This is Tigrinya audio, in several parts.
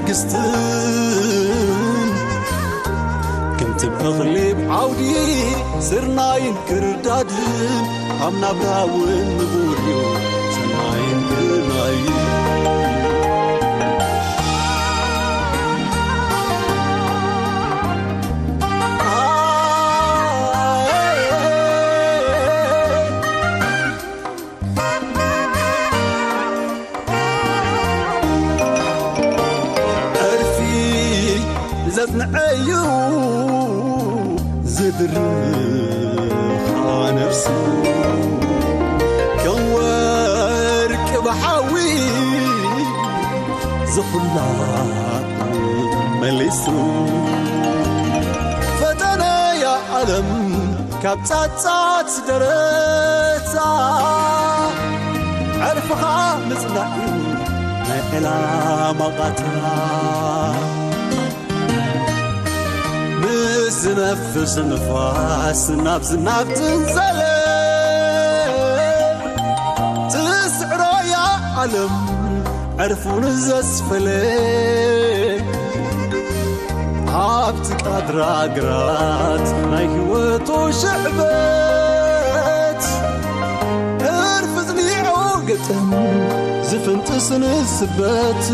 መንግስትን ከምቲ እኽሊ ኣብ ዓውዲ ስርናይን ክርዳድን ኣብ ናብራ እውን ንቡር እዩ ሰናይን ግናይን። ዕርፊ ዘጽንዐዩ ዝድርኻ ነፍሱ ከም ወርቂ ብሓዊ ዝኹላ መሊሱ ፈተነያ ዓለም ካብ ጻጻት ደረታ ዕርፍኻ ምጽናዕ እዩ ናይ ዕላማ ቓታ። ምስ ዝነፍስ ንፋስ ናብ ዝናብ ትንዘለ ትስዕሮ እያ ዓለም ዕርፉን ዘስፈለ ኣብቲ ቃድራ ግራት ናይ ህይወቱ ሽዕበት ዕርፊ ዝኒዖ ግጥም ዝፍንጥስ ንስበት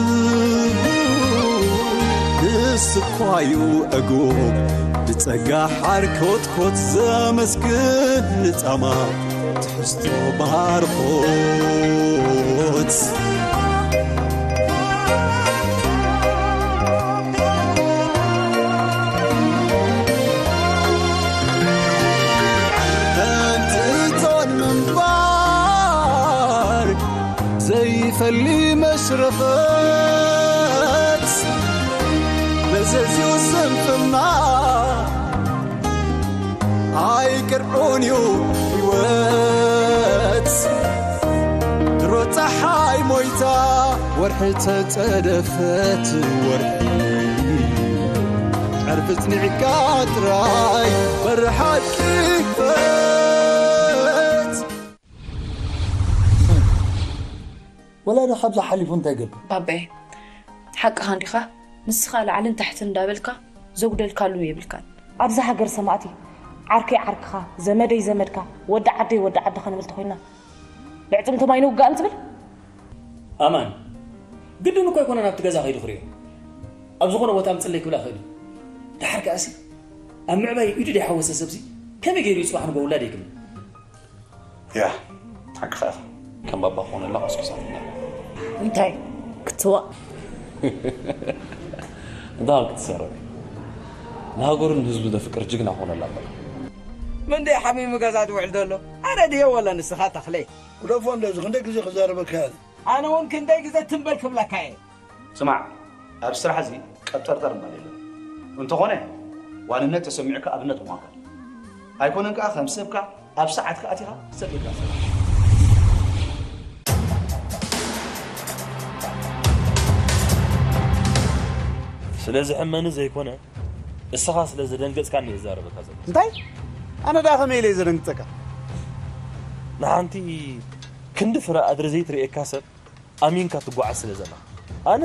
ንስኳዩ ዕጉብ ብጸጋ ሓር ኮትኮት ዘመስግን ንጻማ ትሕዝቶ ባርኾት። እንትን ምንባር ዘይፈሊ መሽረፈት መዘዝዩ ስንፍና ኣይቅርዑን እዩ ህይወት ድሮ ፀሓይ ሞይታ ወርሒ ተፀደፈት ወርሒ ዕርፊ ፅኒዕካ ጥራይ በሪ ሓቂ ክፈት። ወላ ዶ ካብዛ ሓሊፉ እንታይ ገብር? ባባየ፣ ሓቅኻ እንዲኻ። ንስኻ ላዕልን ታሕትን እንዳበልካ ዘጉደልካሉ የብልካን። ኣብዛ ሃገር ሰማእቲ ዓርከይ ዓርክኻ፣ ዘመደይ ዘመድካ፣ ወዲ ዓደይ ወዲ ዓድኻ ንብል ተኾይና ብዕጽምቶም ኣይንውጋእን ትብል? ኣማን፣ ግድን እኮ ኣይኮነን ኣብቲ ገዛ ከይዱ ክሪኦ። ኣብ ዝኾነ ቦታ ኣምጽለይ ክብላ ክእል እዩ። ደሓር ከኣሲ ኣብ ምዕባይ ኢዱ ደይሓወሰ ሰብሲ ከመይ ገይሩ እዩ ጽባሕ ንጎ ውላድ ይክብል? ያ ሓቅኻ ኢኻ። ከም ባባ ክኾነላ ቆስቁሳትና። እንታይ ክትዋእ እንታይ ክትሰርሕ ንሃገሩን ንህዝቡ ዘፍቅር ጅግና ክኾነላ በላ። ምን ደ ሓሚሙ ገዛ ዝውዕል ዘሎ ኣነ ድየ ወላ ንስኻ ተኽለይ? ግደፎ እንዶ እዚ ክንደይ ግዜ ክዛረበካ እየ። ኣነ እውን ክንደይ ግዜ ትም በል ክብለካ እየ። ስማዕ ኣብ ስራሕ እዚ ቀብጠርጠር ምባል የለን። እንተኾነ ዋንነት ተሰሚዑካ ኣብነት ምዃንካ ኣይኮነን ከኣ ከም ሰብካ ኣብ ሰዓትካ ኣቲኻ ሰብ ኢልካ ስራሕ። ስለ ዝሕመኒ ዘይኮነ እስኻ ስለ ዘደንገጽካኒ እየ ዝዛረበካ ዘለኹ። እንታይ ኣነ ደኣ ከመይ ኢለ እየ ዘደንግጸካ? ንሓንቲ ክንዲ ፍረ ኣድሪ ዘይትርእየካ ሰብ ኣሚንካ ትጓዓዝ ስለ ዘለኻ ኣነ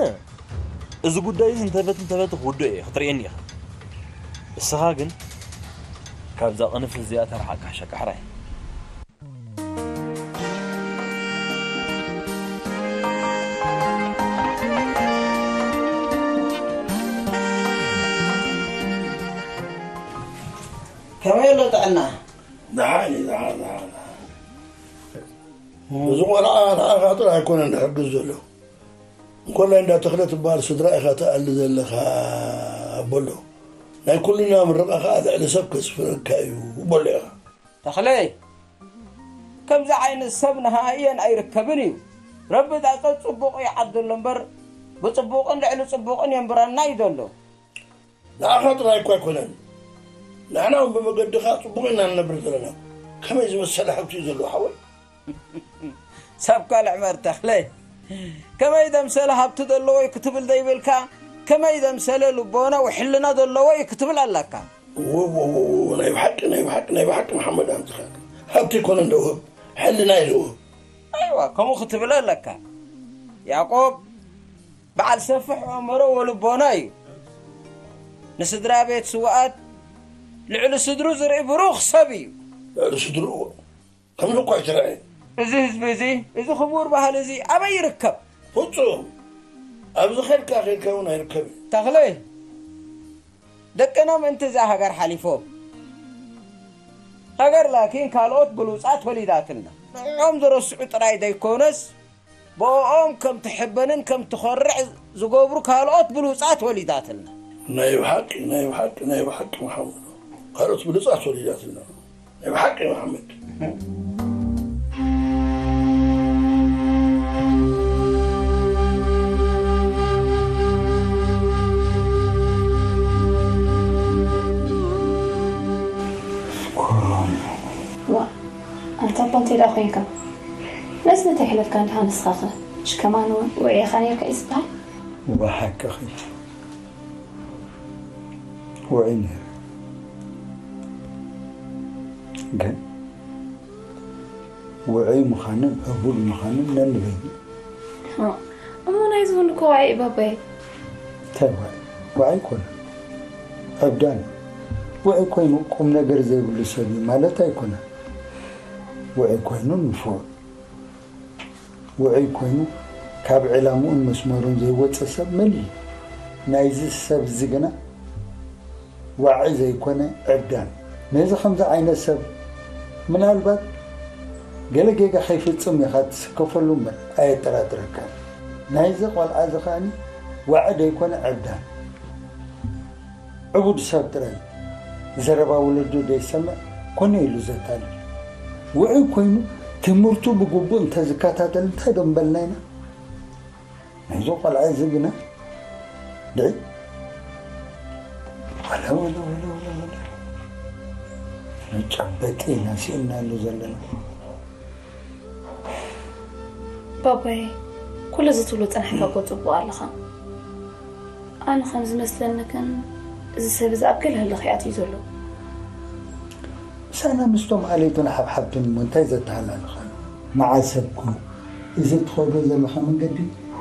እዚ ጉዳይ እዚ እንተበት እንተበት ክውድኦ እየ ክትርእየኒ ኢኻ። እስኻ ግን ካብዛ ቅንፍዝ እዚኣ ተረሓቅ ካሕሻ ካሕራይ። ከመይ ኣሎ ጥዕና? ደሓን እዩ ደሓን ደሓን ደሓን። እዚ ቆልዓ ንዓኻ ጥራይ ኣይኮነን ዝሕግዝ ዘሎ። እንኮላይ እንዳ ተኽለ ትበሃል ስድራ ኢኻ ትኣሊ ዘለኻ ኣቦሎ። ናይ ኩልና ምርቓ ኸኣ ልዕሊ ሰብ ከስፍረካ እዩ በሎ ኢኻ። ተኽለይ ከምዚ ዓይነት ሰብ ንሃእየን ኣይርከብን እዩ። ረቢ ዳጸ ጽቡቕ ይዓድሎ እምበር ብጽቡቕን ልዕሊ ጽቡቕን የንብረና እዩ ዘሎ። ንዓኻ ጥራይ እኳ ኣይኮነን ንሕና እውን ብመገድኻ ጽቡቕ ኢና ንነብር ዘለና። ከመይ ዝመሰለ ሃብቲ እዩ ዘለዎ ሓወይ። ሰብ ካልዕ መር ተኽለ ከመይ ዘምሰለ ሃብቲ ዘለዎ እዩ ክትብል ዘይብልካ ከመይ ዘምሰለ ልቦና ውሕልና ዘለዎ እዩ ክትብል ኣለካ። ናይ ብሓቂ ናይ ብሓቂ ናይ ብሓቂ መሓመድ ኣምፅኻ ሃብቲ ይኮነ እንደ ውህብ ሕልና እዩ ዝውህብ። ኣይዋ ከምኡ ክትብል ኣለካ ያዕቆብ። በዓል ሰፍሕ ኣእምሮ ወልቦና እዩ። ንስድራ ቤት ስውኣት ልዕሊ ስድሩ ዝርኢ ብሩኽ ሰብ እዩ። ልዕሊ ስድርኡ ከምዚ እኳ ኣይተረኣየን። እዚ ህዝቢ እዚ፣ እዚ ክቡር ባህሊ እዚ ኣበይ ይርከብ? ፍጹም ኣብዚ ኸድካ ኸድካ እውን ኣይርከብን። ተኽለ፣ ደቅና ምእንቲ እዛ ሃገር ሓሊፎም። ሃገር ላኪን ካልኦት ብሉጻት ወሊዳትና። ንዕኦም ዝረስዑ ጥራይ ዘይኮነስ፣ ብኦም ከም ትሕበንን ከም ትኾርዕ ዝገብሩ ካልኦት ብሉጻት ወሊዳትና። ናይ ብሓቂ፣ ናይ ብሓቂ፣ ናይ ብሓቂ መሓመድ። ካልኦት ብሉጻት ወሊዳትና። ናይ ብሓቂ መሓመድ። ዋ፣ ኣንታ እኮ እንታይ ደኣ ኮይንካ? ነዚ እንታይ ሕለፍካ እንዲኻ ንስኻኸ? እሽ ከማን እውን ውዒኻ ነርካ እዩ ዝበሃል? ብሓቅኺ ውዒ ነይረ። ግን ውዑይ ምዃንን ዕቡድ ምዃንን ነንበይኑ። እሞ ናይዚ እውን እኮ ዋዒ እዩ ባባይ። እንታይ ዋዒ? ዋዒ ኣይኮነን። ዕብዳን። ውዑይ ኮይኑ ቁም ነገር ዘይብሉ ሰብ እዩ ማለት ኣይኮነን። ውዑይ ኮይኑ ንፉዕ። ውዑይ ኮይኑ ካብ ዕላምኡን መስመሩን ዘይወፀ ሰብ መን እዩ? ናይዚ ሰብ እዚ ግና ዋዒ ዘይኮነ ዕብዳን። ነዚ ከምዚ ዓይነት ሰብ ምናልባት ገለ ጌጋ ከይፍጽም ኢኻ ትስከፈሉ እምበር ኣየጠራጥረካን። ናይዚ ቆልዓ እዚ ከኣኒ ዋዒ ዘይኮነ ዕብዳን። ዕቡድ ሰብ ጥራይ ዘረባ ወለዱ ዘይሰምዕ ኮነ ኢሉ ዘታልል። ውዑይ ኮይኑ ትምህርቱ ብግቡእ እንተዝከታተል እንታይ ዶ ምበልና ኢና? ናይዞ ቆልዓ እዚ ግና ድዒ ዋላ፣ ዋላ፣ ዋላ፣ ዋላ፣ ዋላ። መጨበጢ ኢና ስኢንናሉ ዘለና። ባባይ፣ ኩሉ እዚ ትብሎ ጸኒሕካ እኮ ጽቡቕ ኣለኻ። ኣነ ከም ዝመስለኒ ግን እዚ ሰብ እዚ ኣብ ገለ ህልኽ እዩ ኣትዩ ዘሎ። ምሳና ምስቶም ኣለይቱን ሓብሓብቱን እሞ እንታይ ዘተሃላልኸና? ንዓ ሰብኩ፣ እዚ ትኸዶ ዘለኻ መንገዲ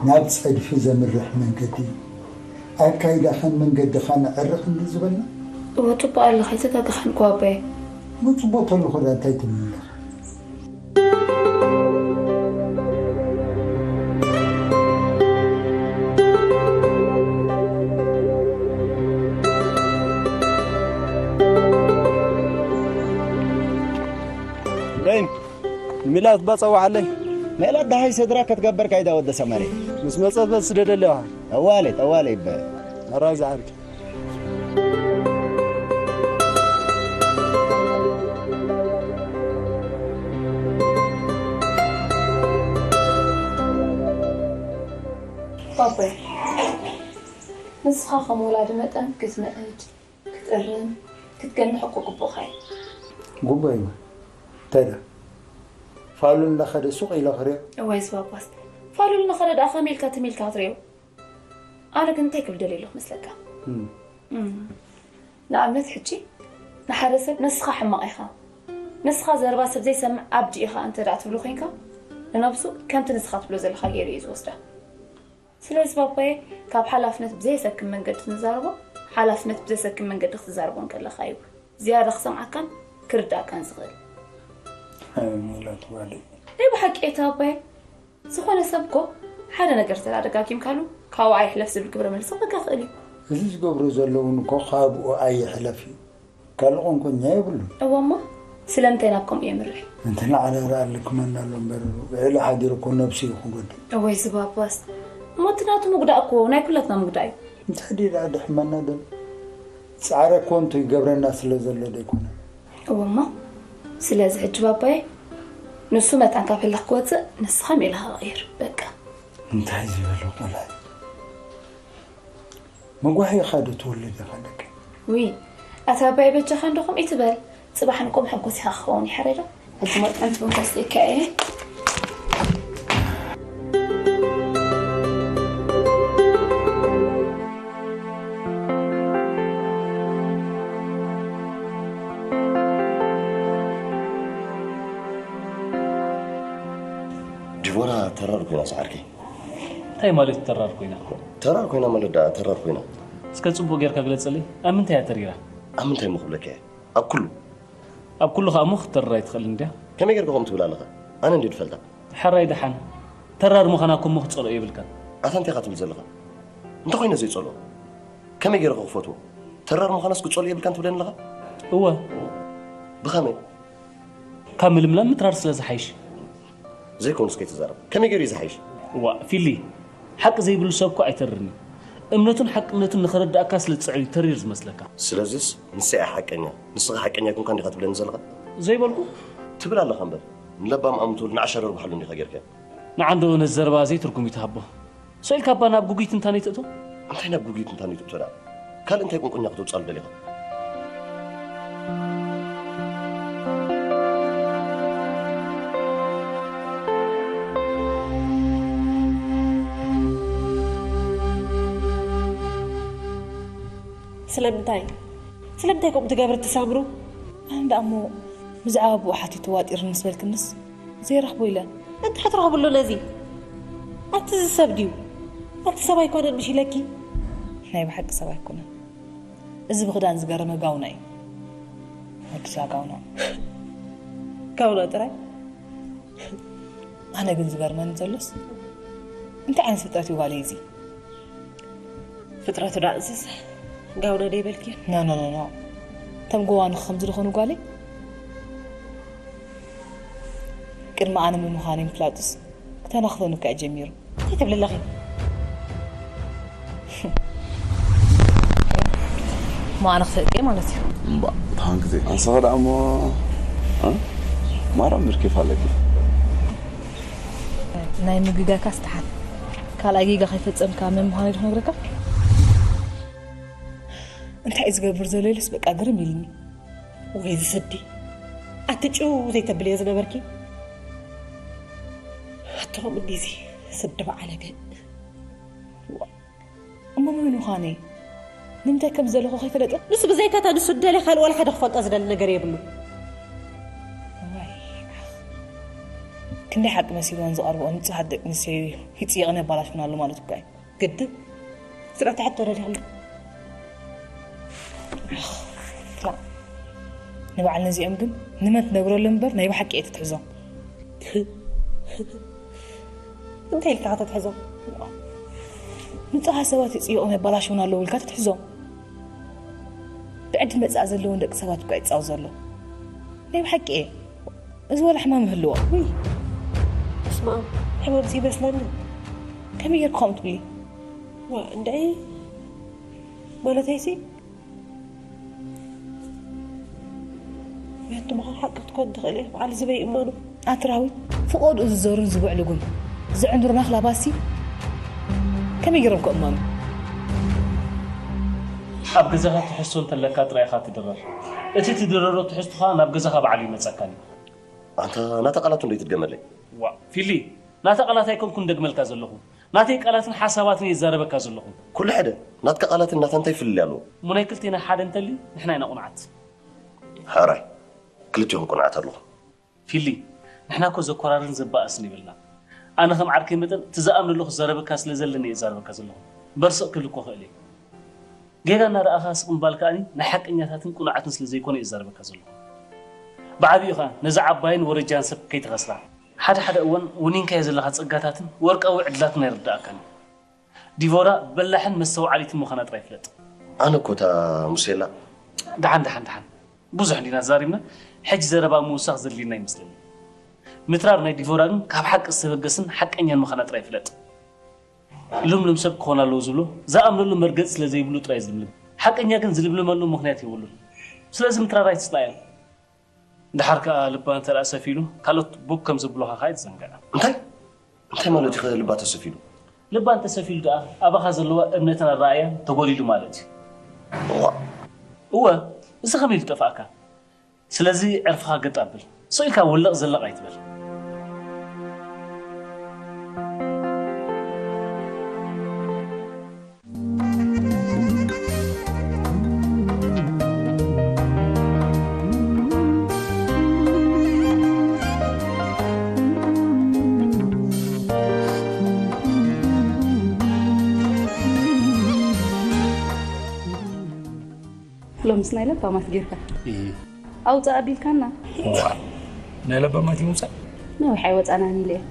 ናብ ጸድፊ ዘምርሕ መንገዲ እዩ። ኣካይዳኻን መንገድኻን ኣዕርኽ እንዲ ዝበልና። እወ፣ ጽቡቕ ኣለኻ፣ ኣይተጋገኻን እኮ ኣባየ። እሞ ጽቡቕ ተልኹ ዳ እንታይ ትብሊ ኣለኺ? ኢብራሂም፣ ንሜላት እባ ጸውዓለይ። ሜላት ደሃይ ሰድራ ክትገብር ካይዳ ወደ ሰመረ። ምስ መጸት በስ ስደደለዋ። ጠዋለ፣ ጠዋለ ይበል። መራዚ ዓርኪ። ባባይ፣ ንስኻ ከም ወላዲ መጠን ክትምዕድ፣ ክትእርም፣ ክትገንሕ እኮ ግቡእኻ እዩ። ግቡእ እዩ። እንታይ ደኣ? ፋሉል እናኸደ ሱቕ ኢለ ክሪኦ? እዋይ ዝባባስ፣ ፋሉል እናኸደ ደኣ ከመይ ኢልካ ትም ኢልካ ክትሪኦ? ኣነ ግን እንታይ ክብል ደልየ ኣለኹ መስለካ? እም። እም። ንኣብነት ሕጂ ንሓደ ሰብ ንስኻ ሕማቕ ኢኻ፣ ንስኻ ዘረባ ሰብ ዘይሰምዕ ዓብዲ ኢኻ እንተ ደኣ ትብሎ ኮይንካ፣ ንነብሱ ከምቲ ንስኻ ትብሎ ዘለኻ ገይሩ እዩ ዝወስዳ። ስለዚ ባባየ፣ ካብ ሓላፍነት ብዘየሰክም መንገዲ ትዛረቦ፣ ሓላፍነት ብዘሰክም መንገዲ ክትዛረቦ እንከለኻ እዩ ዝያዳ ክሰምዓካን ክርዳእካን ዝኽእል። ኣይ ሜላት ጓለይ። ናይ ብሓቂ እየ ኣባየ። ዝኾነ ሰብ እኮ ሓደ ነገር እንተ ደኣ ደጋጊምካሉ፣ ካብኡ ኣይሕለፍ ዝብል ግብረ መልሲ ክህበካ ይኽእል እዩ። እዚ ዝገብሮ ዘሎ እውን እኮ ካብኡ ኣይሕለፍ እዩ። ካልእ ቋንቋኛ የብሉን። እወ እሞ፣ ስለምንታይ ናብ ከምኡ የምርሕ? እንተ ንዓና ደኣ ልክመና ኣሎ እምበር፣ ውዒሉ ሓዲሩ እኮ ነብሱ እዩ ክጎድእ። እወይ ዝባባስ። እሞ እቲ ናቱ ምጉዳእ እኮ ናይ ኩላትና ምጉዳእ እዩ። እንታይ ድዩ ደኣ ድሕመና ዘሎ? ጻዕረ ኮንቱ ይገብረና ስለ ዘሎ ዶ ኣይኮነን? እወ እሞ፣ ስለዚ ሕጂ ባባየ፣ ንሱ መታን ካብ ህልኽ ክወጽእ፣ ንስኻ ሜላኻ ቀይር። በቃ። እንታይ ዝበለ ቆልዓ እዩ? መጓሕየኻ ዶ ትወልድ ኢኻ ደቂ? ውይ፣ ኣታ ኣባይ በጃኻ እንዶ ከምኡ ኣይትበል። ጽባሕ ንቆም ሕጉስ ኢኻ ክኸውን እዩ፣ ሓረይ ዶ? ሕጂ መጥዐምቲ ቡን ከስትየካ እየ። ዲቦራ ተራር ኮይና ሰዓርከይ። እንታይ ማለት ተራር ኮይና? ተራር ኮይና ማለት ደኣ ተራር ኮይና። እስከ ጽቡቕ ጌርካ ግለጸለይ። ኣብ ምንታይ እያ ተሪራ? ኣብ ምንታይ እሞ ክብለካ እየ? ኣብ ኩሉ። ኣብ ኩሉ ከኣ እሞ ክትተርር ኣይትኽእልን እንድያ። ከመይ ጌርካ ከምኡ ትብል ኣለኻ? ኣነ እንድየ ዝፈልጣ። ሕራይ ደሓን። ተራር ምዃና እኮ እሞ ክትጸልኦ የብልካን። ኣታ እንታይ ኢኻ ትብል ዘለኻ? እንታይ ኮይነ ዘይጸልኦ? ከመይ ጌረ ክፈትዎ? ተራር ምዃናስ ክጸልኦ የብልካን ትብለኒ ኣለኻ? እወ። ብኸመይ? ካብ ምልምላም ምትራር ስለ ዝሓይሽ። ዘይኮኑስ ከይትዛረብ። ከመይ ገይሩ እዩ ዝሓይሽ? ዋ፣ ፊሊ፣ ሓቂ ዘይብሉ ሰብ እኮ ኣይተርርን እዩ። እምነቱን ሓቅነቱን ንኸረድኣካ ስለ ዝጽዕር እዩ ተሪር ዝመስለካ። ስለዚስ ንሳ እያ ሓቀኛ፣ ንስኻ ሓቀኛ ኣይኮንካን ዲኻ ትብለኒ ዘለኻ? ዘይበልኩ። ትብል ኣለኻ እምበር፣ ንለባም ኣምትብል ንዓሻ ደርጉሓሉ እንዲኻ ጌርካዮ። ንዓንዶ ነዚ ዘረባ እዚ ትርጉም እዩ ትሃቦ። ስኢልካ እባ ናብ ጉጉይ ትንታነ ትእቶ? እንታይ ናብ ጉጉይ ትንታነ ትእቶ ደኣ? ካልእ እንታይ ቁንቁኛ ክተውጻሉ ደሊኻ? ስለምንታይ? ስለምንታይ ከምኡ ትገብር ትሳምሩ? ኣነ ደኣ እሞ ብዛዕባ ብኡ ሓቲቱ ዋጢርኒ ምስ በልክንስ ዘይረኽቦ ኢለ። እንታይ ክትረኽብሉ ነዚ? ኣቲ እዚ ሰብ ድዩ? ኣቲ ሰብ ኣይኮነን ምሽ ኢለኪ? ናይ ብሓቂ ሰብ ኣይኮነን። እዚ ብኽዳን ዝገረመ ጋውና እዩ። ወዲ እዛ ጋውና። ጋውና ጥራይ? ኣነ ግን ዝገርመኒ ዘሎስ እንታይ ዓይነት ፍጥረት እዩ ጓለይ እዚ? ፍጥረቱ ደኣ እንስሳ ጋውና ዶ ይበልክዮ? ኖ፣ ኖ፣ ኖ፣ ኖ። እቶም ጎዋኑ ከምዚ ዝኾኑ ጓለይ ቅድሚ ኣነ ምምዃነይ ምፍላጡስ ክተናኽፈኒ እኮ እዩ ጀሚሩ። እንታይ ትብሊ ኣለኺ? እሞ ኣነ ክስሕቅ እየ ማለት እዩ። እምባ፣ ተሃንክቲ። ኣንስኻ ደኣ እሞ፣ እ? ማራ ምርኪፍ ኣለኪ። ናይ ምግጋካስ ደሓን። ካልኣይ ጌጋ ከይፈጸምካ መን ምዃነይ ዶ ክነግረካ? እንታይ እዩ ዝገብር ዘሎ ኢለስ በቃ ግርም ኢልኒ። ወይ እዚ ስዲ። ኣቲ ጭው ዘይተብልዮ ዝነበርኪ። ኣቶም እንዲዚ ስዲ በዓለገ። እሞ መን ምዃነይ? ንምንታይ ከም ዘለኹ ከይፈለጠ? ንሱ ብዘይካታ ንሱ ዝደልዮ ካልእ ዋላ ሓደ ክፈልጦ ዝደሊ ነገር የብሉ። ዋይ። ክንደይ ሓቂ መሲልወን ዝቐርብኦ ንጹሃት ደቂ ኣንስትዮ ይጽይቕን የባላሽውን ኣሎ ማለት እኮ እዩ። ግድን? ስርዓት ሕቶ ደሊኹም። ላ። ንበዓል ነዚኦም ግን ንመን ትነግረሎም እምበር ናይ ብሓቂ እየ ትትሕዞም። እንታይ ኢልካ ከተትሕዞም? ንጹሃት ሰባት ይጽይቑን የባላሽውን ኣለዉ ኢልካ ትትሕዞም። ብዕድል መጻኢ ዘለውን ደቂ ሰባት እኳ ይጻወት ዘሎ። ናይ ብሓቂ እየ። እዚ ዋላ ሕማም ይህልዎ። ውይ፣ እስማ፣ ሕማም ዘይመስለኒ። ከመይ ጌርኩ ከምኡ ትብሊ? ዋ፣ እንድዒ፣ ማለተይሲ፣ ያቱ ምዃን ሓቂ ክትኮን ትኽእል እየ። በዓል ዝበይ እመኑ። ኣትራዊ፣ ፍቖድኡ ዝዘሩን ዝብዕልጉን፣ ዝዕንድሩና ክላባሲ፣ ከመይ ጌሮም ክእመኑ? ኣብ ገዛኻ ትሕዝቶ እንተለካ ጥራይ ኢኻ ትድረር። እቲ ትድረሮ ትሕዝቶ ኸኣ ናብ ገዛኻ ባዕሉ ይመጸካን እዩ። ኣንታ ናታ ቃላቱ እንዶ ይትድገመለይ? ዋ፣ ፊሊ፣ ናታ ቃላት ኣይኮንኩን ደግመልካ ዘለኹ። ናተይ ቃላትን ሓሳባትን እየ ዝዛረበካ ዘለኹ። ኩሉ ሓደ፣ ናትካ ቃላትን ናታ እንታይ ፍልልይ ኣለዎ? እሞ ናይ ክልቴና ሓደ እንተልዩ፣ ንሕና ኢና ቁኑዓት። ሕራይ፣ ክልቴኹም ቁኑዓት ኣለኹም። ፊሊ፣ ንሕና እኮ ዘኮራርን ዘባእስን ይብልና። ኣነ ከም ዓርከይ መጠን፣ እቲ ዝኣምነሉ ክዛረበካ ስለ ዘለኒ እየ ዝዛረበካ ዘለኹ። እምበር ስቕ ክብል እኮ እኽእል እየ። ጌጋ እናረኣኻ ስቕ ምባል ከኣኒ ናይ ሓቀኛታትን ቅኑዓትን ስለ ዘይኮነ እየ ዝዛረበካ ዘለኹ። ብዓቢኡ ኸኣ ነዛ ዓባይን ወረጃን ሰብ ከይትኸስራ። ሓደ ሓደ እዋን ወኒንካዮ ዘለኻ ጸጋታትን ወርቃዊ ዕድላትን ኣይርድኣካን እዩ። ዲቮራ በላሕን መስተውዓሊትን ምዃና ጥራይ ፍለጥ። ኣነ እኮ እታ ሙሴላ። ደሓን፣ ደሓን፣ ደሓን። ብዙሕ እንዲና ተዛሪብና፣ ሕጂ ዘረባ ምውሳኽ ዘድልየና ይመስለኒ። ምትራር ናይ ዲቮራ ግን ካብ ሓቂ ዝተበገስን ሓቀኛን ምዃና ጥራይ ፍለጥ። ልምሉም ሰብ ክኾን ኣለዎ ዝብሎ፣ ዝኣምነሉ መርገጽ ስለ ዘይብሉ ጥራይ ዝልምልም። ሓቀኛ ግን ዝልምልመሉ ምኽንያት የብሉን። ስለዚ ምትራር ኣይትጽላእዮ። ደሓር ከኣ ልባ እንተ ደኣ ሰፊሉ፣ ካልኦት ቡክ ከም ዘብሉኻ ከኣ ኣይትዘንግዕ። እንታይ? እንታይ ማለት እዩ ልባ ተሰፊሉ? ልባ እንተ ሰፊሉ ደኣ፣ ኣባኻ ዘለዋ እምነትን ኣረኣእያን ተጎዲሉ ማለት እዩ። እዋ። እወ፣ እዚ ከመይ ኢሉ ጠፍኣካ? ስለዚ ዕርፍኻ ገጥ ኣብል። ስቕ ኢልካ ውልቕ ዝልቕ ኣይትበል። ምስ ናይ ለባማት ጌርካ። እይ። ኣውፅእ ኣቢልካና። ዋ፣ ናይ ለባማት ይምውፃእ? ነዊሕ ኣይወፃናን ኢለ እየ።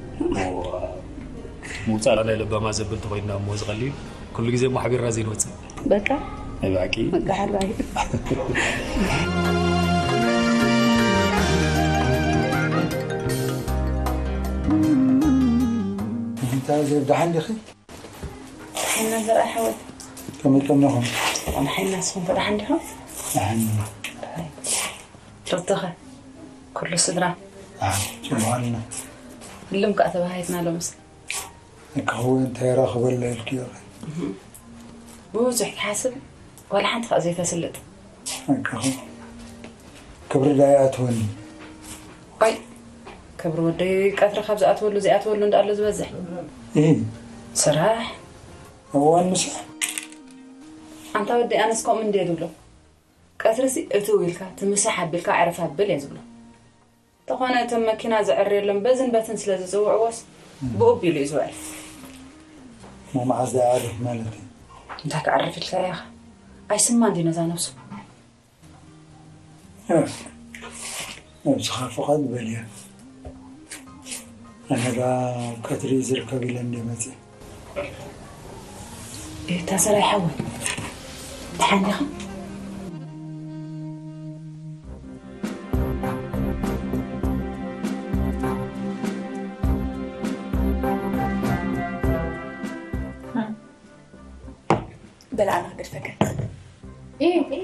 ዋ፣ ምውፃእ ናይ ለባማ ዘብል ተኾይንና እሞ ዝቐልል። ኩሉ ግዜ እሞ ሓቢርና ዘይንወፅእ። በቃ። ናይ ብሓቂ? በቃ ሓራይ። እንታይ ዘ-፣ ደሓን ዲኺ? ሓና ዘርኣ ሓወት። ከመይ ቀኒኹም? ኣነ ሓና ንስኹም ከ ደሓን ዲኹም? ደሓን ኢና። ዶብተኸ? ኩሉ ስድራ? ኣዎ፣ ጽቡቕ ኣለና። ህልም ከኣ ተባሃሂትና ሎምስ። እካሁ እንታይ ረኽበላ ኢልክዮ? ብዙሕ ትሓስብ፣ ዋላ ሓንቲ ከኣ ዘይተስልጥ። እካሁ ክብሪ ዳኣ ይኣትወኒ። ቆይ፣ ክብሪ ወደይ ቀትሪ ካብ ዝኣትወሉ ዘይኣትወሉ እንዳኣሎ ዝበዝሕ። እህ። ስራሕ። እዋን ምሳሕ። ኣንታ ወደይ ኣነስ ከምኡ እንድየ ዝብሎ። ቀትርሲ እትው ኢልካ፣ ትምሳሕ ኣቢልካ፣ ዕረፍ ኣብል እየ ዝብሎ። ተኾነ እቶም መኪና ዘዕርየሎም በዝን በትን ስለ ዝጽውዕዎስ፣ ብኡ ኣቢሉ እዩ ዝውዕል። እሞ መዓዝ ደኣ ይዓርፍ ማለት እዩ? እንታይ ክዓርፍ ኢልካዮ ኢኻ? ኣይስማን ድዩ ነዛ ነብሱ? ነብስኻ ፍቓድ በልያ። ኣነ ደኣ ቀትሪ ዝርከብ ኢለ እንድየ መጽየ። እታ ሰራይ ሓወይ፣ ደሓን ዲኻ? በል ኣነ ክገድፈካ። እይ፣ እይ።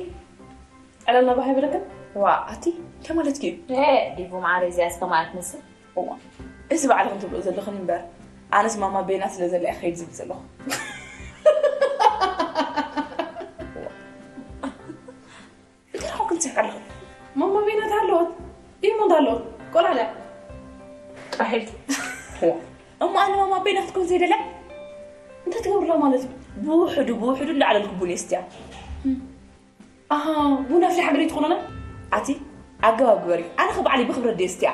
ዕለልና ባህ ይበለካ? ዋ፣ ኣቲ፣ እንታይ ማለትኪ እዩ? ኤ፣ ዲቡ መዓረይ፣ እዚኣ እስከ ማለት ትመስል። እዋ፣ እዚ ባዕልኽን ትብልኦ ዘለኽን እምበር፣ ኣነስ ማማ ቤና ስለ ዘላ እየ ክኸይድ ዝብል ዘለኹ። እንታይ ደኣ ኮንክን ትስሕቂ ኣለኺ? ማማ ቤና ተሃለወት? ኢሞ እንዳሃለወት? ቆልዓ ድያ? ጥራሕ ኢልኪ። እዋ፣ እሞ ኣነ ማማ ቤና ክትከውን ዘይደልያ? እንታይ ትገብርላ ማለት እዩ? ብውሕዱ፣ ብውሕዱ እንዳዕለልኩ ቡን የስትያ። ኣሃ፣ ቡን ኣፍሊሓ ግደይ ትኾነና? ኣቲ፣ ኣገባብ ግበሪ። ኣነ ኸ ባዕለይ ብኽብረት ድየ ዝስትያ?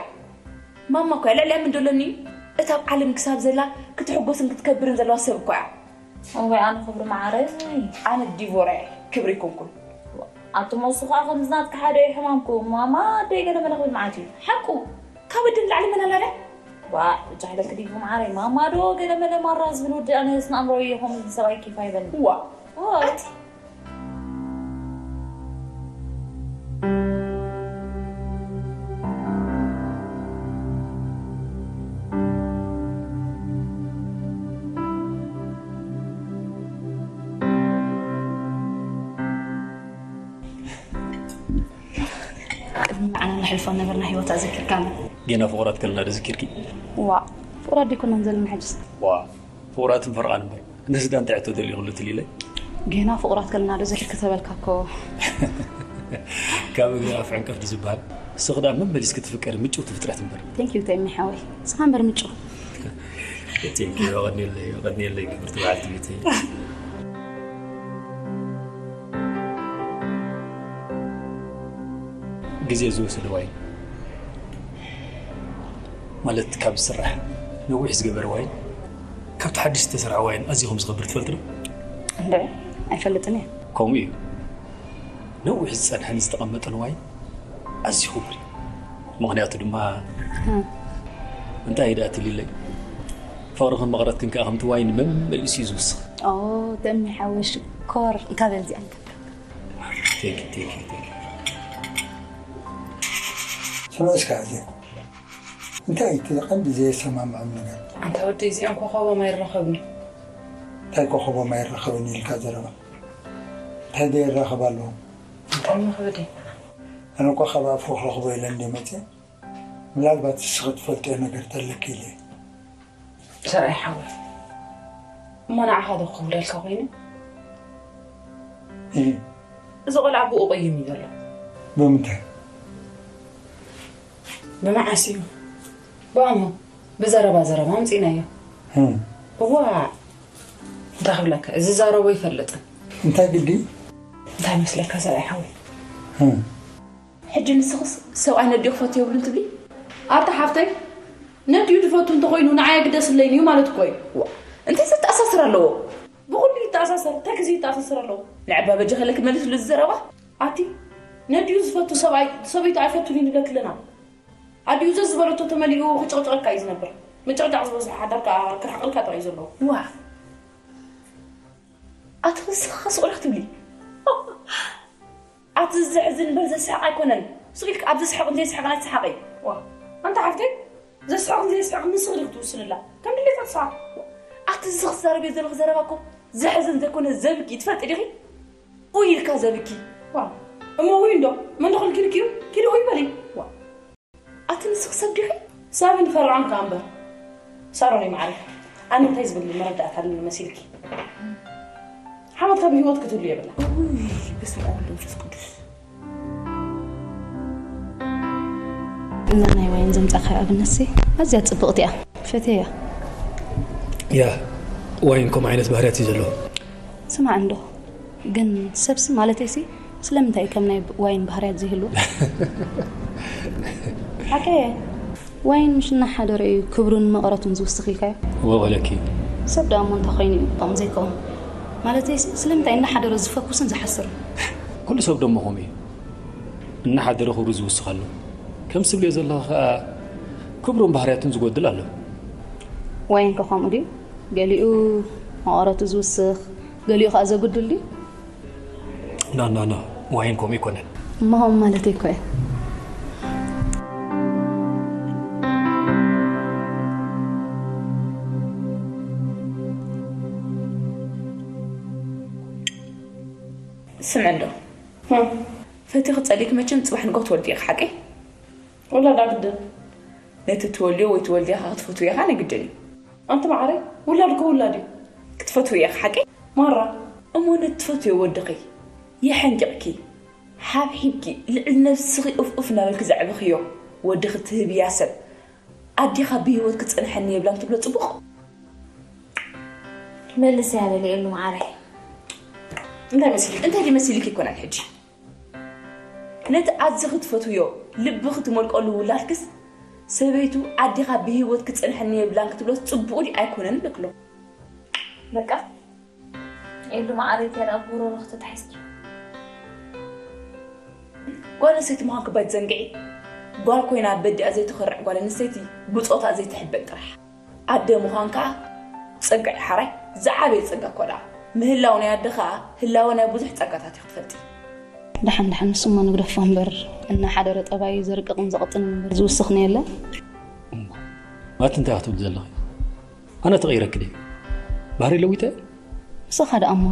ማማ እኮ እያ፣ ልዕሊኣ ምን ደሎኒ? እታ ኣብ ዓለም ክሳብ ዘላ ክትሕጎስን ክትከብርን ዘለዋ ሰብ እኮ እያ። እዋይ፣ ኣነ ክብሪ መዓረይ። ኣነ ዲቮራ እየ፣ ክብሪ ኣይኮንኩን። ኣቱም፣ እሱ ኸኣ ከምዚ ናትኪ ሓደ እዩ ሕማምኩም። ማማ ኣደይ ገለ መለ ክብል መዓት እዩ። ሓቁ። ካብ ኣደ ንላዕሊ መን ኣላ ድያ? ዋእ፣ ብቻ ኢለኪ ዲቡ መዓረይ፣ ማማ ዶ ገለ መለ ማራ ዝብል ወዲ ኣነስ ንኣእምሮይ እየ ከምኡ ሰብኣይ ኬፍ ኣይበልኒ። ዋእ። ዋእ። ኣቲ። ቅድሚ ንዓና ነሕልፎ ነበርና ህይወት ኣዘኪርካና። ጌና ፍቑራት ከለና ዶ ዘኪርኪ? ዋእ፣ ፍቑራት ዶ ኣይኮናን ዘለና ሕጅስ? ዋእ፣ ፍቑራትን ፈርቓን እምበር። እንደዚ ዳ እንታይ ሕቶ ደልዩ ኩሉ ትልኢለይ? ጌና ፍቑራት ከለና ዶ ዘኪርኪ ተበልካ እኮ። ካብ እግሪ ኣፍ ዕንቅፍ ዶ ዝበሃል? ንስኺ ዳ መመሊስኪ ትፍቀሪ ምጭውቲ ፍጥረት እምበር። Thank you፣ ተሚ ሓወይ። ንስኻ እምበር ምጭው። Thank you፣ የቐንየለይ፣ የቐንየለይ ክብርቲ በዓልቲ ቤተይ። ግዜ ዝወሰደ ዋይን፣ ማለት ካብ ዝስራሕ ነዊሕ ዝገበረ ዋይን፣ ካብቲ ሓድሽ ዝተሰርሐ ዋይን ኣዝዩ ከም ዝኸብር ትፈልጢ ዶ? እንድዒ፣ ኣይፈልጥን እየ። ከምኡ እዩ። ነዊሕ ዝጸንሐን ዝተቐመጠን ዋይን ኣዝዩ ክቡር እዩ። ምኽንያቱ ድማ፣ እ። እንታይ እዩ ደኣ ትልለይ? ፍቕርኽን መቐረትክን ከኣ ከምቲ ዋይን መመሊሱ እዩ ዝውስኽ። ኦ፣ ተሚ ሓወይ ሽኮር። እንካ በል እዚኣ እንካ። Thank you, thank you, thank you. ስምዑ እስከ፣ እዚ እንታይ እዩ እቲ ቀንዲ ዘየሰማምዖም ነገር? ኣንታ ወደይ፣ እዚኣን ኮኾቦም ኣይራኸብን። እንታይ ኮኾቦም ኣይራኸብን ኢልካ ዘረባ? እንታይ ደየራኸብ ኣለዎም? እንታይ መኽበዲ? ኣነ እኳ ካብ ኣፉ ክረኽቦ ኢለ እንደ መፅየ፣ ምናልባት ንስኺ ትፈልጥዮ ነገር ተለኪ ኢለ እየ። ሰብኣይ ሓወይ፣ እሞ ንዓኻ ዶ ክኽብረልካ ኮይኑ? እህ። እዚ ቆልዓ ብኡ ቆይም እዩ ዘሎ። ብምንታይ? ብመዓስ እዩ? ብኣሞ፣ ብዘረባ ዘረባ ኣምጺእናዮ። እህ። እዋ፣ እንታይ ክብለካ፣ እዚ ዛረቦ ይፈልጥ። እንታይ ግዲ? እንታይ መስለካ ሰብኣይ ሓወይ? እህ። ሕጂ ንስኽስ ሰብኣይ ነዲኡ ክፈቱ የብሉን ትብሊ? ኣታ ሓፍተይ፣ ነዲኡ ዝፈቱ እንተኾይኑ ንዓይ ግደስለይን እዩ ማለት እኮ እዩ። ዋ፣ እንታይ ዘተኣሳስር ኣለዎ? ብኹሉ ይተኣሳሰር፣ እንታይ ግዜ ይተኣሳሰር ኣለዎ? ንዕባ በጃ ከለኪ መልስሉ እዚ ዘረባ። ኣቲ ነዲኡ ዝፈቱ ሰብኣይ ሰበይቱ ኣይፈቱን እዩ ንብለኪ ኣለና። ኣዲኡ ዘዝበለቶ ተመሊኡ ክጭቕጭቐካ እዩ ዝነብር። ምጭቕጫቕ ዝበዝሖ ሓዳር ከዓ ክርሕቐልካ ጥራይ እዩ ዘለዎ። ዋ፣ ኣቲ ንስኺ ከ ስቕ ኢልኪ ትብሊ? ኣቲ ዘሕዝን እምበር ዘስሕቕ ኣይኮነን። ስቕ ኢልኪ ኣብ ዘስሕቕን ዘይስሕቕን ኣይትስሓቒ። ዋ፣ ኣንታ ሓፍተይ፣ ዘስሕቕን ዘይስሕቕን ንስኺ ዲኺ ትውስንላ? ከም ድሌታ ትስሓቕ። ኣቲ እዚ ክዛረብዮ ዘለኺ ዘረባ እኮ ዘሕዝን ዘይኮነ ዘብኪ ትፈልጢ ዲኺ? ኡይ ኢልካ ዘብኪ። ዋ፣ እሞ ኡይ እንዶ፣ መን ዶ ከልኪልኪ እዩ? ኪዲ ኡይ በሊ። ዋ፣ ኣቲ ንስኺ ሰብ ዲኺ? ሰብ እንፈርዖን ከኣ እምበር። ሳሮን ይመዓረይ፣ ኣነ እንታይ ዝብል መረዳእታ ኣለኒ መሲልኪ? ሓመድ ካብ ህይወት ክትህሉ የብላ። ኡይ፣ በስመ ኣብ ወወልድ ወመንፈስ ቅዱስ። እዛ ናይ ዋይን ዘምጻእካ ኣብነትሲ ኣዝያ ጽብቕቲ እያ። ፈትየያ። ያ፣ ዋይን ከምኡ ዓይነት ባህርያት እዩ ዘለዎ። ስማዕ እንዶ፣ ግን ሰብሲ ማለተይሲ ስለምንታይ እዩ ከም ናይ ዋይን ባህርያት ዘይህልዎ? ሓቀየ፣ ዋይን ምሽ እናሓደረ እዩ ክብሩን መቐረቱን ዝውስኽ ኢልካዮ። ወቐለኪ። ሰብ ደኣ እሞ እንታይ ኮይኑ እዩ ከምኡ ዘይከውን? ማለተይሲ ስለምንታይ እናሓደረ ዝፈኩስን ዝሓስርን? ኩሉ ሰብ ደሞ ከምኡ እዩ። እናሓደረ ክብሩ ዝውስኽ ኣሎ። ከም ስብልዮ ዘለኺ ኸኣ ክብሩን ባህርያቱን ዝጎድል ኣሎ። ዋይን ከ ከምኡ ድዩ? ገሊኡ መቐረቱ ዝውስኽ፣ ገሊኡ ኸኣ ዘጉድል ድዩ? ኖ፣ ኖ፣ ኖ፣ ዋይን ከምኡ ኣይኮነን። እሞ ከምኡ ማለተይ እኮ እየ። ስምዒ እንዶ። ፈቲኺ ጸሊእኪ መቸም ጽባሕ ንግሆ ትወልዲ ኢኺ፣ ሓቀይ? ወላዳ ግድን። ነቲ ትወልዮ ወይ ትወልድያ ኸኣ ክትፈትውዮ ኸኣ ናይ ግድን እዩ። ኣንቲ መዓረይ፣ ውላድ እኮ ውላድ እዩ። ክትፈትውዮ ኢኺ፣ ሓቀይ? ማራ። እሞ ነቲ ትፈትውዮ ወድኺ የሐንቂቕኪ፣ ሓብሒብኪ፣ ልዕሊ ነብስኺ ኡፍ ኡፍ እናበልኪ ዘዕበኽዮ ወድኺ ትህብያ ሰብ፣ ኣዴኻ ብህይወት ክትጸንሐኒ የብላን ትብሎ ጽቡቕ? መልስ እያ በሊ ኤሉ መዓረይ። እንታይ መሲልኪ? እንታይ ድዩ መሲልኪ ይኮናል ሕጂ? ነቲ ኣዝኺ ትፈትውዮ ልብኺ ትመልቀሉ ውላድክስ ሰበይቱ ኣዴኻ ብህይወት ክትጸንሐኒ የብላን ክትብሎ ጽቡቕ ድዩ ኣይኮነን እብለክሎ። በቃ ኤሉ መዓረይ፣ እንታይ ደኣ ጉሮሮኺ ተታሒዝኪ? ጓል ኣንስተይቲ ምዃንኪ ባይትዘንግዒ። ጓል ኮይና በዲኣ ዘይትኾርዕ ጓል ኣንስተይቲ ብጾታ ዘይትሕበን ጥራሕ። ኣደ ምዃን ከኣ ጸጋ እዩ ሓራይ፣ ዝዓበየ ጸጋ እኮ ደኣ። ምህላው ናይ ኣደ ከኣ ህላወ ናይ ብዙሕ ጸጋታት እዩ ክትፈልጢ። ደሓን ደሓን፣ ንሱ እሞ ንግደፎ እምበር፣ እናሓደረ ጠባዩ ዘርቅቕን ዘቕጥንን እምበር ዝውስኽ የለን። ማቲ እንታይ ክትብል ዘለኺ? ኣነ ተቐይረኪ ድየ? ባህሪ ለዊጠ? ንስኻ ደኣ እሞ።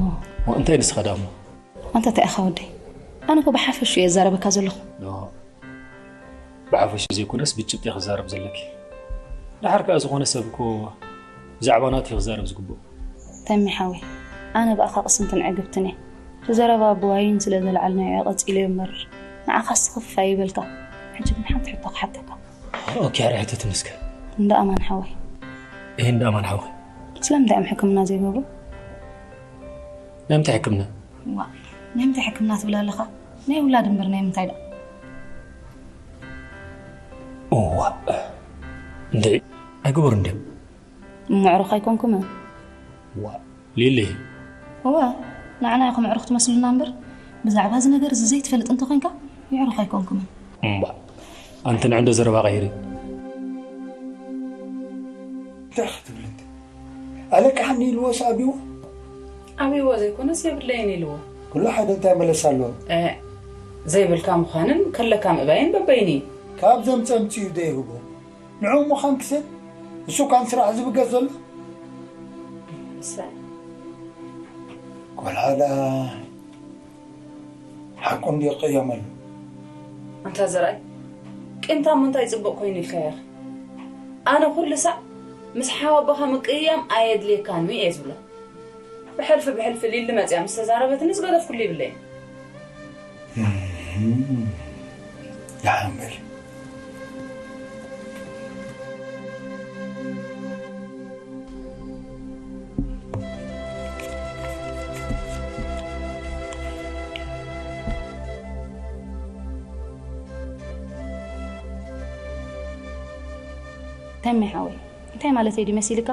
ዋ፣ እንታይ ንስኻ ደኣ እሞ? ኣንታ እንታይ ኢኻ ወደይ? ኣነ እኮ ብሓፈሽኡ እየ ዝዛረበካ ዘለኹ። ኖ፣ ብሓፈሽኡ ዘይኮነስ ብጭብጢ እየ ክዛረብ ዘለኪ። ደሓር ከኣ ዝኾነ ሰብ እኮ ብዛዕባ ናቱ እዩ ክዛረብ ዝግብኦ። ተሚ ሓወይ፣ ኣነ ብኣኻ ቅስንትን ዕግብትን እየ። እቲ ዘረባ ብዋይን ስለ ዘልዓልናዮ ቀጺለዮ እምበር፣ ንዓኻስ ክፍ ኣይበልካ። ሕጂ ግን ሓንቲ ሕቶ ክሓተካ። ኦኬ፣ ኣረ ሕተትኒ እስከ። እንዳ ኣማን ሓወይ። እህ፣ እንዳ ኣማን ሓወይ። ስለምንታይ እዮም ሕክምና ዘይገብሩ? ናይ ምንታይ ሕክምና? ዋ፣ ናይ ምንታይ ሕክምና ትብል ኣለኻ? ናይ ውላድ እምበር ናይ ምንታይ ደኣ? እዋ፣ እንድዒ፣ ኣይገበሩን ድዮም? እሞ ኣዕሩኽ ኣይኮንኩምን? ዋ፣ ሊሊ። እወ፣ ንዓና ኢኹም ኣዕሩኽ ትመስሉና እምበር፣ ብዛዕባ እዚ ነገር እዚ ዘይትፈልጥ እንተኾይንካ፣ የዕሩኽ ኣይኮንኩምን። እምባ፣ ኣንቲ ንዕንዶ ዘረባ ቀይሪ። እንታይ ክትብል እንተ? ኣለቃሕኒ ኢልዎስ ኣብይዎ? ኣብይዎ ዘይኮነስ የብለይን ኢልዎ። ኩሉ ሓደ እንታይ መለሳ ኣለዎ? እ፣ ዘይብልካ ምዃንን ከለካ ምእባይን በበይኑ እዩ። ካብዞም ጸምጺኡ ዶ ይህቦ? ንዕኡ ምዃን ክሰብ እሱ እኳ ንስራሕ ዝብገስ ዘሎ። እሰይ። ቆልዓ ደኣ ሓቁ እንድዩ ክቕየመሉ። ኣንታ ዘርኣይ፣ ቂምታ እሞ እንታይ ጽቡቕ ኮይኑ ኢልካያ ኢኺ? ኣነ ኩሉ ሳዕ ምስ ሓወቦኻ ምቅይያም ኣየድልየካን እዩ እየ ዝብሎ። ብሕልፊ ብሕልፊ ሊሊ መጽያ ምስ ተዛረበትኒ ዝገደፍኩሉ ይብለይ። እህም። ደሓን በል። ተሜ ሓወይ፣ እንታይ ማለተይ ድዩ መሲልካ?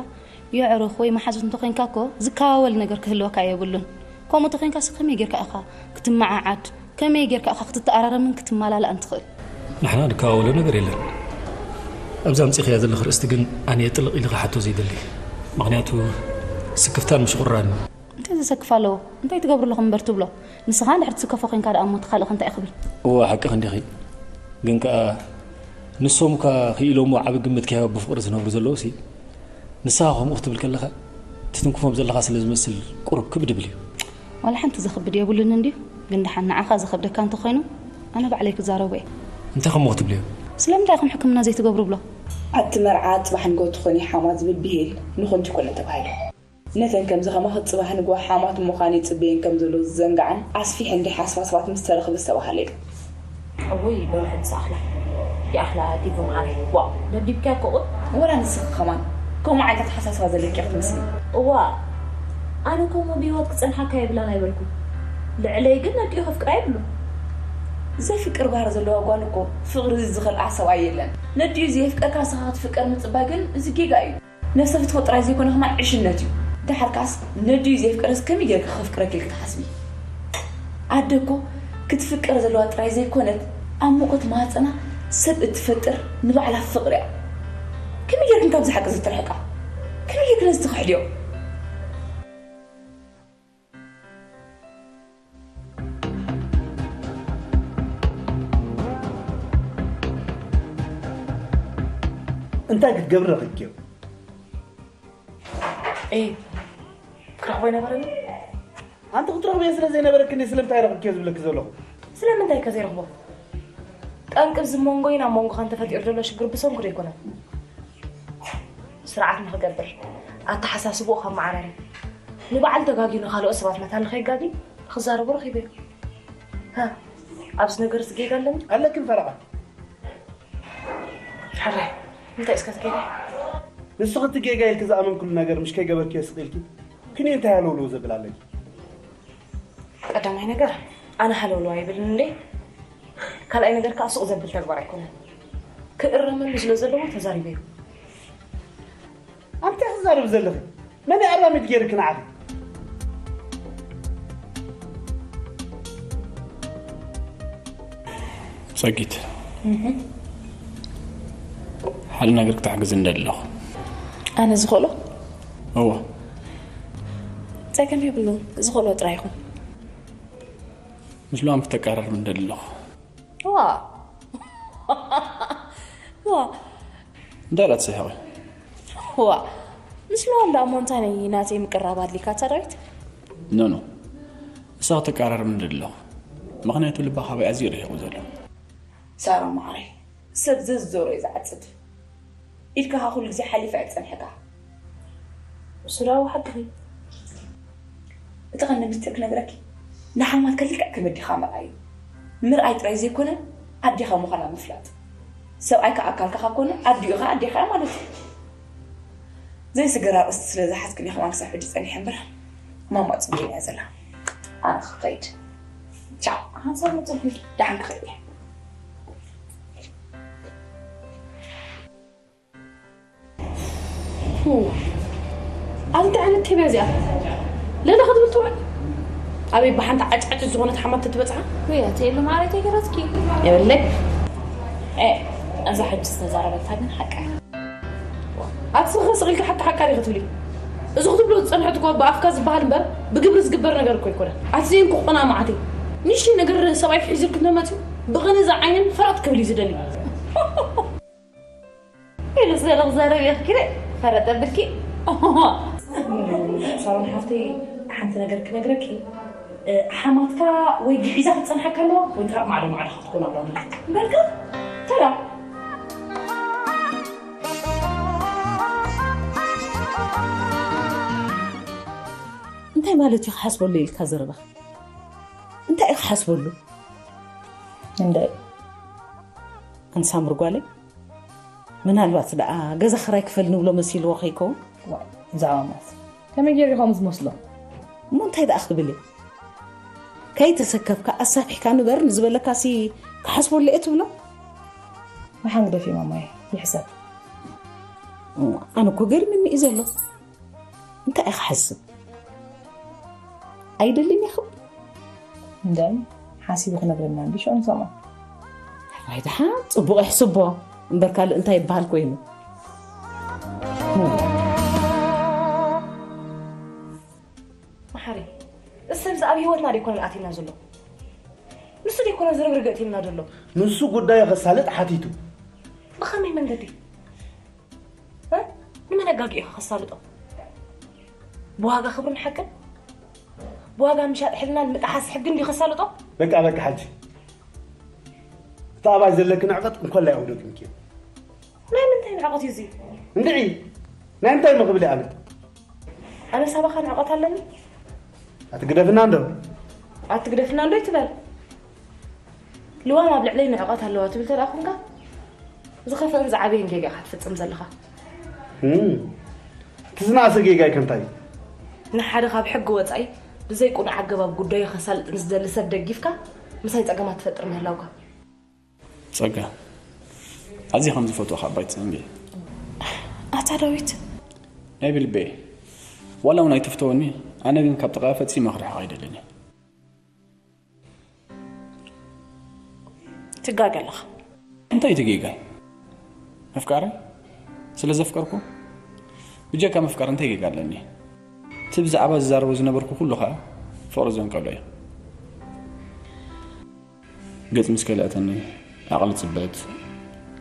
የዕሩኽ ወይ መሓዙት እንተኾይንካ እኮ ዝከዋወል ነገር ክህልወካ የብሉን። ከምኡ እንተኾይንካስ ከመይ ጌርካ ኢኻ ክትመዓዓድ፣ ከመይ ጌርካ ኢኻ ክትተኣራረምን ክትመላላእን ትኽእል? ንሕና ንከዋወሎ ነገር የለን። ኣብዚ ኣምጺኽያ ዘለኺ ርእስቲ ግን ኣነ ጥልቕ ኢልኻ ሓቶ ዘይደሊ። ምኽንያቱ ስክፍታን ምሽቑራን። እንታይ ዘሰክፍ ኣለዎ? እንታይ ትገብሩ ኣለኹም እምበር ትብሎ? ንስኻ እንድሕር ትስከፎ ኮንካ ደኣ እሞ እቲ ካልእ እንታይ ክብል? እወ፣ ሓቅኺ እንዲኺ። ግን ከኣ ንሶም እኳ ክኢሎሞ ዓቢ ግምት ከይሃቡ ብፍቕሪ ዝነብሩ ዘለዉ ሲ፣ ንስኻ ከምኡ ክትብል ከለኻ ትትንክፎም ዘለኻ ስለ ዝመስል ቁሩብ ክብድ ይብል እዩ። ዋላ ሓንቲ ዘኽብድ የብሉን እንድዩ፣ ግን ደሓን ንዓኻ ዘኸብደካ እንተኾይኑ ኣነ ባዕለይ ክዛረቦ እየ። እንታይ ከምኡ ክትብልዮ? ስለምንታይ ኢኹም ሕክምና ዘይትገብሩ ብሎ? ኣቲ መርዓ ጽባሕ ንግሆ ትኾኒ ሓማ ዝብል ብሂል ንኾንቱ ይኮነ ተባሂሉ። ነተን ከምዚ ከማኺ ጽባሕ ንግሆ ሓማት ምዃን ይጽበየን ከም ዘሎ ዝዘንግዓን ኣስፊሐን ደይሓስባ ሰባት ምስ ተረኽበ ዝተባህለ እዩ። እውይ፣ ሎሚ ሕጂ ዝኣኽላ ይኣኽላ ዲቡ መዓረይ። ዋው፣ ደብዲብካያ እኮ ቁጥ። ወላ ንስኺ ከማን ከምኡ ዓይነት ኣተሓሳስባ ዘለኪ ክትመስሊ። እዋ፣ ኣነ ከምኡ ብህይወት ክጸንሓካ የብላን ኣይበልኩን። ልዕለይ ግን ነዲኡ ከፍቅራ የብሉን። ዘፍቅር ባህሪ ዘለዋ ጓል እኮ ፍቕሪ ዝኸልኣ ሰብኣይ የለን። ነዲኡ ዘየፍቀርካ ንስኻ ክትፍቀር ምጽባይ ግን እዚ ጌጋ እዩ። ነብሰ ፍትወት ጥራይ ዘይኮነ ከማን ዕሽነት እዩ። ደሓር ከኣስ ነዲኡ ዘየፍቀረስ ከመይ ጌርካ ከፍቅረኪ ኢልኪ ትሓስቢ? ኣደ እኮ ክትፍቀር ዘለዋ ጥራይ ዘይኮነት ኣብ ሙቐት ማህጸና ሰብ እትፈጥር ንባዕላ ፍቕሪ እያ። ከመይ ጌርክን ካብዚ ሓቂ ዝትርሕቃ? ከመይ ጌርክን እዚ ትኽሕድዮ? እንታይ ክትገብሪ ረኺብክዮ? ኤ ክረኽቦ ይነበረኒ። ኣንቲ ክትረኽብዮ ስለ ዘይነበረክኒ ስለምንታይ ረኽብክዮ ዝብለኪ ዘለኹ? ስለምንታይ ከ ዘይረኽቦ? ጠንቂ እዚ መንጎይን ኣብ መንጎኻን ተፈጢሩ ዘሎ ሽግር ብሰንኩ ዶ ኣይኮነን? ስርዓት ንኽገብር ኣተሓሳስብኡ ከመዓራሪ ንባዕሉ ተጋግዩ ንኻልኦት ሰባት መታን ንኸይጋግይ ክዛረቦ ረኺበዮ። ሃ፣ ኣብዚ ነገር እዚ ጌጋ ኣለኒ? ኣለክን ፈረቓ። ሕራይ እንታይ እስከ ትጌጋ? ንስኺ እቲ ጌጋ ኢልኪ ዝኣመንክሉ ነገር ምሽ ከይገበርክዮ ስቕ ኢልኪ ክንዮ እንታይ ሃለውለው ዘብል ኣለኪ? ቀዳማይ ነገር ኣነ ሃለውለው ኣይብልን እንዴ። ካልኣይ ነገር ከዓ ሱቕ ዘብል ተግባር ኣይኮነን። ክእረመሉ ስለ ዘለዎ ተዛሪበዮ። ኣንተ ክዛረብ ዘለኺ መን ኣራሚድ ገይርኪ ንዓኺ? ጸጊት ሓደ ነገር ክትሕግዝ እንደለኹ። ኣነ ዝኽእሎ እዎ ጸገም የብሉን። ዝኽእሎ ጥራይ ይኹን። ምስ ሉዋም ክተቀራርብ እንደለኹ። ዋ ዋ እንታይ ኢላ ትስሕቕ? ዋ ምስ ሉዋም ደኣ እሞ እንታይ ናይ ናተይ ምቅራብ ኣድሊካ እታ ዳዊት? ኖ ኖ እሳ ክተቀራርብ እንደለኹ። ምኽንያቱ ልባ ካባይ ኣዝዩ ርሒቑ ዘሎ። ሳራ ማዕረይ ሰብ ዘዝዞሮ እዩ ዝዓፅድ ኢልካ ካ ኩሉ ግዜ ሓሊፋ እየ ዝፀንሐካ። ሱራዊ ሓቅኺ። እቲ ቀንዲ ምስጢር ክነግረኪ ንሓማትካ ልክዕ ከም ኣዴኻ ምርኣይ እዩ። ምርኣይ ጥራይ ዘይኮነ ኣዴኻ ምዃና ምፍላጥ። ሰብኣይካ ኣካልካ ካብ ኮነ ኣዲኡ ኸዓ ኣዴኻ እያ ማለት እዩ። ዘይስገር ኣርእስቲ ስለ ዝሓዝክን እየ ከማን ክሳብ ሕጂ ጸኒሐ እምበር ማማ ጽቡቕ እያ ዘላ። ኣነ ክኸይድ። ቻው። ሓንሳብ መጸ ደሓን ክኸይድ እየ። ኣብ እንታይ ዓይነት ቴብያ እዚኣ ለለ ክትብል ትውዕል? ኣበይ ብሓንቲ ዓጫጭ ዝኾነት ሓማት ትበጽሓ? ወይ ኣቲ የለ ማዕረይ ተገረዝኪ። የብለይ። ኤ፣ እዛ ሕጂ ዝተዛረበታ ግን ሓቃ እያ። ኣቲ ስኺ ስቕ ኢልኪ ሓቂ ሓቃ ዲኺ ትብሊ? እዚ ክትብሎ ዝጸንሐት እኮ ብኣፍካ ዝበሃል እምበር ብግብሪ ዝግበር ነገር እኮ ኣይኮነን። ኣቲ ዘይንኩ ቆና መዓተይ። ንእሽተይ ነገር ሰብኣይኪ ሒዙልኪ እንተመጺኡ ብቕንኢ ዝዓይንን ፈረቕ ክትብሊ እዩ ዝደሊ። ኢሉ ስለ ክዛረብ እየ ክክሪ ፈረጠ ብልኪ። ሳሮን ሓፍተይ ሓንቲ ነገር ክነግረኪ። ሓማትካ ወይ ግዒዛ ክትጸንሓካ ኣለዋ ወይ ከዓ ማዕዶ ማዕዶ ክትኮን ኣለዋ። በቃ ተራ እንታይ ማለት እዩ ክሓስበሉ ኢልካ ዘረባኻ? እንታይ እዩ ክሓስበሉ? እንታይ ኣንሳምር ጓለይ ምናልባት ደኣ ገዛ ክራይ ክፈል ንብሎ መሲልዎ ከይከውን? ዛማት ከመይ ገይሩ ከምኡ ዝመስሎ? እሞ እንታይ ደኣ ክብል እዩ? ከይተሰከፍካ ኣሳፊሕካ ንበር ንዝበለካሲ ክሓስበሉ እየ ትብሎ? መሓን ግደፊ ማማይ ይሕሰብ። ኣነ እኮ ገርምኒ እዩ ዘሎ። እንታይ እየ ክሓስብ? ኣይደልን እየ ክብል። እንደም ሓሲቡ ክነግረና እንዲ ሽዑ ንሰምዖ። ኣይ ደሓን፣ ጽቡቕ ይሕስቦ እምበር ካልእ እንታይ ይበሃል ኮይኑ? መሓሪ፣ እዚ ሰብ እዚ ኣብ ህይወትና ደይኮነን ኣትዩና ዘሎ። ንሱ ደይኮነ ዝርግርግ እትልና ዘሎ። ንሱ ጉዳዩ ከሳልጥ ሓቲቱ። ብኸመይ መንገዲ? እ? ንመን ኣጋጊኡ ከሳልጦ? ብዋጋ ክብርን ሓቅን? ብዋጋ ምሻጥ ሕልናን ምጥሓስ ሕግን ድዩ ከሳልጦ? በቃ፣ በቃ፣ ሓጂ። እቲ ኣባይ ዘለኪ ንዕቐት እንኮላይ ኣውደቅንኪ። ናይ ምንታይ ንዕቐት እዩ እዚ? እንድዒ፣ ናይ ምንታይ መቕብሊ ኣነ? ኣነ ሳባኻ ንዕቐት ኣለኒ? ኣትግደፍና እንዶ። ኣትግደፍና እንዶ ይትበል። ልዋም ኣብ ልዕለይ ንዕቐት ኣለዋ ትብል ተደኣ ኹንካ፣ ዝኸፍአን ዝዓበየን ጌጋ ኢኻ ትፍጽም ዘለኻ። እም፣ እቲ ዝነኣሰ ጌጋይ ከ እንታይ እዩ? ንሓደ ካብ ሕጊ ወጻኢ ብዘይ ቅኑዕ ኣገባብ ጉዳዩ ከሳልጥ ንዝደሊ ሰብ ደጊፍካ ምሳይ ጸገማት ትፈጥር ምህላውካ። ጸጋ፣ ኣዝየ ከም ዝፈትወኻ እባ ኣይትዘንግዒ። ኣታ ዳዊት። ናይ ብልበይ፣ ዋላ እውን ኣይትፍተወኒ፣ ኣነ ግን ካብ ጥቓያ ፈጺመ ክርሕቕ ኣይደልን እየ። ትጋገ ኣለኻ። እንታይ እቲ ጌጋይ? ምፍቃረይ? ስለ ዘፍቀርኩ? ብጀካ ምፍቃር እንታይ ጌጋ ኣለኒ? እቲ ብዛዕባ ዝዛረቦ ዝነበርኩ ኩሉ ኸኣ ፍቕሪ ዘንቀሎ እዩ። ገጽ ምስ ከልአተኒ፣ ዓቕሊ ጽበት፣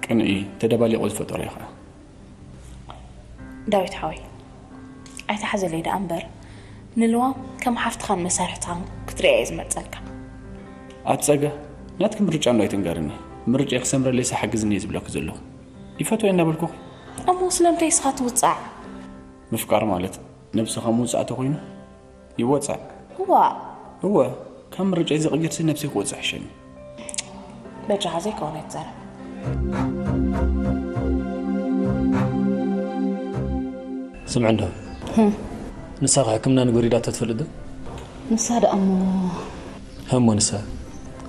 ቅንኢ ተደባሊቑ ዝፈጠሮ እዩ ኸኣ። ዳዊት ሓወይ፣ ኣይትሓዘለይ ደኣ እምበር፣ ንልዋም ከም ሓፍትኻን መሳርሕትኻን ክትርእያ እየ ዝመርጸልካ። ኣቲ ጸጋ፣ ናትኪ ምርጫ እንዶ ኣይትንገርኒ። ምርጫይ ክሰምረለይስ ሓግዝኒ እየ ዝብለኪ ዘለኹ። ይፈትወ እናበልኩኺ። እሞ ስለምንታይ እስኻ ትውጻዕ? ምፍቃር ማለት ነብስኻ ምውጻእ ተኾይኑ ይወጻእ። እዋ። እወ፣ ካብ ምርጫይ ዝቕይርሲ ነብሰይ ክወጽእ ሕሸኒ። በጃኻ ዘይከውን ኣይትዛረብ። ስምዕ እንዶ። ህም። ንሳ ከ ሕክምና ንግበር ኢላቶ ትፈልጥ ዶ? ንሳ ደኣ እሞ። ህሞ ንሳ?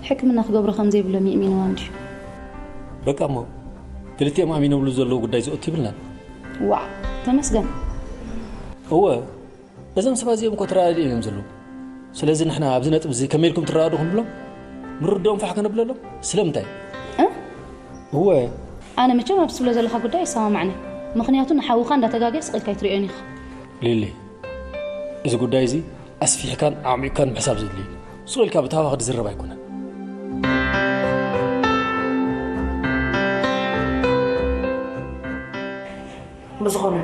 ሕክምና ክገብሮ ከም ዘይብሎም የእሚንዋ እንድዩ። በቃ እሞ፣ ክልቲኦም ኣሚኖምሉ ዘለዉ ጉዳይ ዝኦት ይብልናን። ዋዕ፣ ተመስገን። እወ፣ እዞም ሰባት እዚኦም እኮ ተረዳዲኦም እዮም ዘለዉ። ስለዚ ንሕና ኣብዚ ነጥቢ እዚ ከመይ ኢልኩም ትረዳድኡ ክንብሎም፣ ምርድኦም ፋሕ ከነብለሎም። ስለምንታይ? እ? እወ። ኣነ መቸም ኣብዚ ትብሎ ዘለኻ ጉዳይ ይሰማማዕኒ። ምኽንያቱ ንሓውኻ እንዳተጋገየ ስቕ ኢልካ ኣይትርእዮን ኢኻ። ሊሊ፣ እዚ ጉዳይ እዚ ኣስፊሕካን ኣዕሚቕካን ምሕሳብ ዘድልዩ እዩ። ስቕ ኢልካ ብታህዋኽ ዝዝረብ ኣይኮነን። ብዝኾነ፣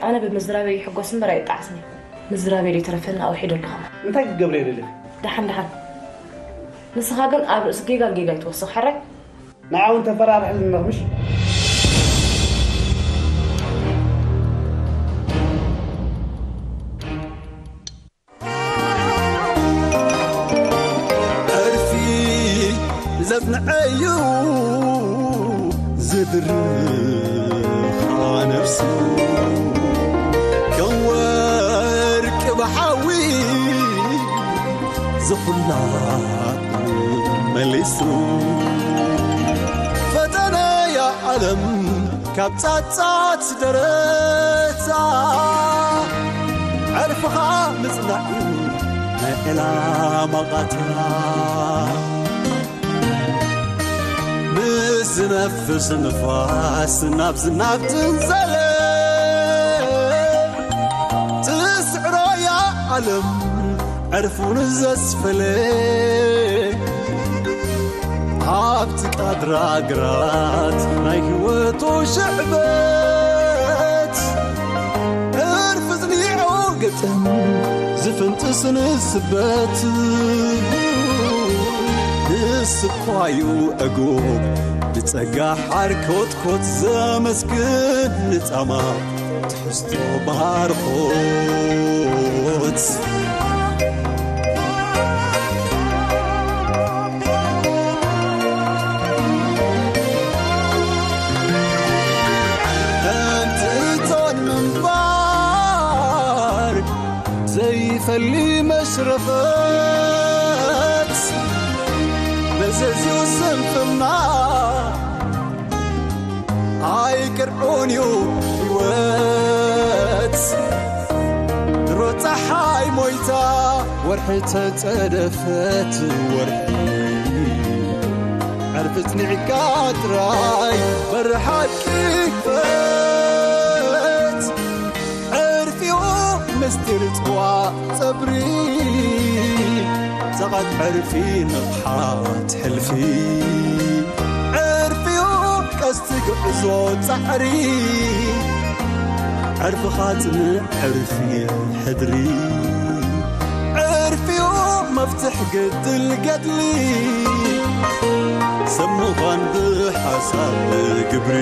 ኣነ ብምዝራበይ ይሕጎስ እምበር ኣይጣዓስን። ምዝራበይ ዘይተረፈኒ ኣውሒደ ኣለኹ። እንታይ ክገብር እየ ደሊኺ? ደሓን ደሓን። ንስኻ ግን ኣብ ርእሲ ጌጋ ጌጋ ኣይትወስኽ፣ ሕራይ? ንዓ እውን ተፈራርሕልና ምሽ? ዕርፊ ዘጽንዐዩ ዝድርኻ ነፍሱ ከም ወርቂ ብሓዊ ዝኹላ መሊሱ ፈተነያ ዓለም ካብ ጻጻት ደረታ ዕርፍኻ ምጽናዕ እዩ ናይ ዕላማ ቃታ። ምስ ዝነፍስ ንፋስ ናብ ዝናብ ትንዘለ ትስዕሮያ ዓለም ዕርፉን ዘስፈለ ኣብቲ ቃድራ ግራት ናይ ህይወቱ ሽዕበት ዕርፊ ዝኒዖ ግጥም ዝፍንጥስ ንስበት ንስኳዩ ዕጉብ ብጸጋ ሓርኮትኮት ዘመስግን ንጻማ ትሕዝቶ ባርኾት። ከምቲ እቶን ምንባር ዘይፈሊ መሽረፈት መዘዝኡ ስንፍና ኣይቅርዑን እዩ ህይወት ድሮ ጸሓይ ሞይታ ወርሒ ተጸደፈት ወርሒ ዕርፊ ጽኒዕካ ጥራይ በሪ ሓቂ ክፈት ዕርፊኡ ምስጢር ጽዋእ ጸብሪ ጸቐት ዕርፊ ንቕሓት ሕልፊ ዕርፊኡ ቀስቲ ግዕዞ ጻዕሪ ዕርፍኻ ጽንዕ ዕርፊ ሕድሪ ዕርፊኡ መፍትሕ ግድል ገድሊ ሰብ ምዃን ብሓሳብ ግብሪ